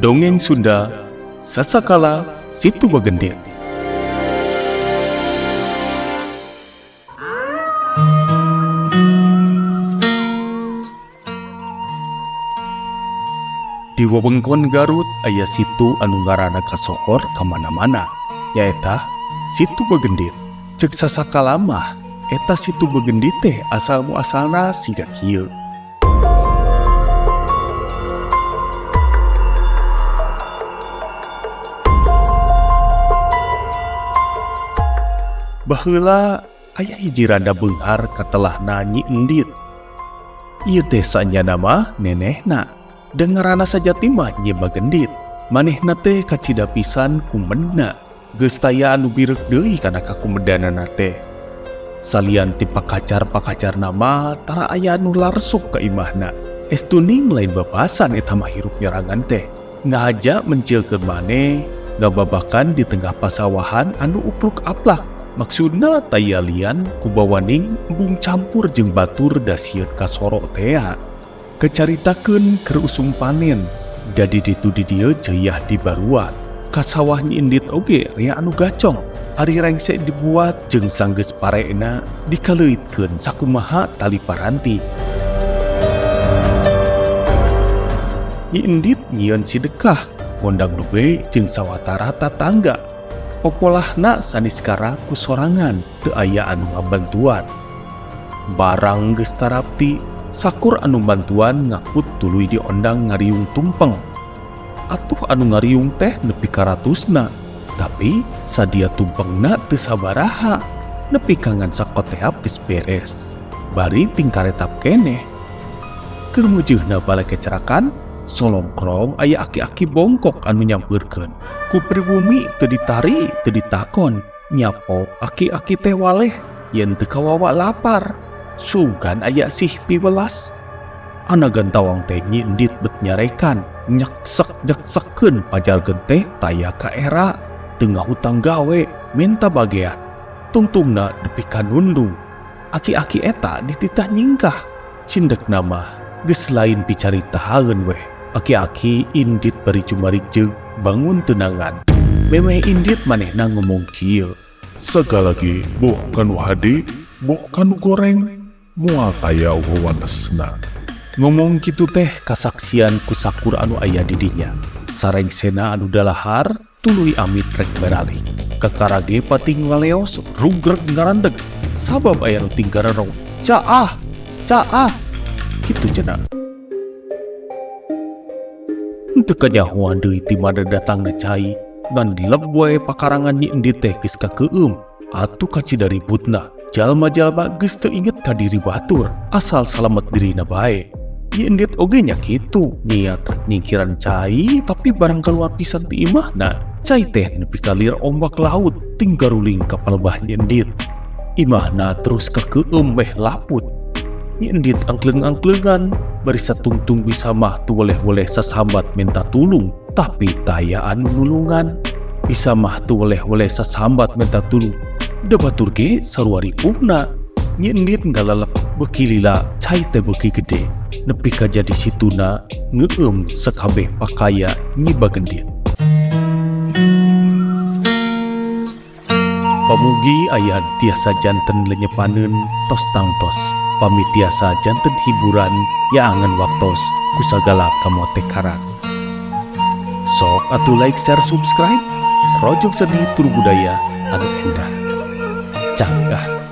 Dongeng Sunda Sasakala Situ Bagendit. Di wewengkon Garut aya situ anu ngaranna kasohor kamana-mana, nyaeta Situ Bagendit. Ceuk sasakala mah eta Situ Bagendit teh asal muasalna siga kieu. Baheula aya hiji randa beunghar katelahna Nyi Endit. Ieu teh saenyana mah nenehna. Da ngaranna sajati mah Nyi Bagendit. Manehna teh kacida pisan kumedna. Geus taya anu bireuk deui kana kakumedanana teh. Salian ti pakacar-pakacarna mah tara aya anu larsuk ka imahna. Estuning lain babasan eta mah hirup nyorangan teh. Ngahaja mencilkeun maneh, ngababakan di tengah pasawahan anu upluk-aplak. Maksudna taya lian kubawaning embung campur jeung batur da sieun kasoro tea. Kecaritakeun keur usum panen, da di ditu di dieu jeyah dibaruat. Ka sawah Nyi Endit oge rea anu gacong, ari rengse dibuat jeung sanggeus parena dikaleuitkeun sakumaha tali paranti. Nyi Endit nyieun sidekah, ngondang lube jeung sawatara tatangga. Popolahna saniskara ku sorangan, teu aya anu ngabantuan. Barang geus tarapti, sakur anu bantuan ngaput tuluy diondang ngariung tumpeng. Atuh anu ngariung teh nepi ka ratusna, tapi sadia tumpengna teu sabaraha, nepi ka ngan sakoteap geus beres. Bari tingkaretap keneh. Keur meujeunna balakecerakan, solongkrong aya aki-aki bongkok anu nyampeurkeun. Ku pribumi teu ditari, teu ditakon, nyapo aki-aki teh waleh yen teu kawawa lapar. Sugan aya sih piwelas. Anagan tawang teh Nyi Endit bet nyarekan, nyeksek-nyeksekeun pajarkeun teh taya ka era, teu ngahutang gawe, minta bagean. Tungtungna nepi ka nundung. Aki-aki eta dititah nyingkah. Cindekna mah geus lain picaritaeun weh. Aki-aki indit bari cumarijeg bangun tenangan. Memeh indit manehna ngomong kieu. Sagala ge boh kanu hade, boh kanu goreng, moal taya wawanesna. Ngomong kitu teh kasaksian ku sakur anu aya di dinya. Sarengsena anu dalahar tuluy amit rek baralik. Kakarage pating ngaleos rugreg ngarandeg. Sabab aya nu tinggarerong. Caah, caah. Kitu cenah. Teu kanyahoan deui ti mana datangna cai, ngan dileb wae pakarangan Nyi Endit teh geus kakeueum. Atuh kacida ributna, jalma-jalma geus teu inget ka diri batur, asal salamet dirina bae. Nyi Endit oge nya kitu, niat rek nyingkiran cai tapi barang keluar pisan ti imahna, cai teh nepi ka lir ombak laut tinggaruling ka palebah Nyi Endit. Imahna terus kakeueum meh laput. Nyi Endit angkleng-angklengan, bari satungtung bisa mah tu weleh-weleh sasambat minta tulung, tapi taya anu nulungan. Bisa mah tu weleh-weleh sasambat minta tulung, da batur ge sarua ripuhna. Nyi Endit ngalalep beuki lila cai teh beuki gede, nepi ka jadi situna ngeueum sakabeh pakaya Nyi Bagendit. Pamugi aya tiasa janten lenyepaneun tos tangtos, pami tiasa janten hiburan yaangan waktos ku sagala kamotekaran. Sok atuh like, share, subscribe. Rojok seni tur budaya anu endah. Cangah.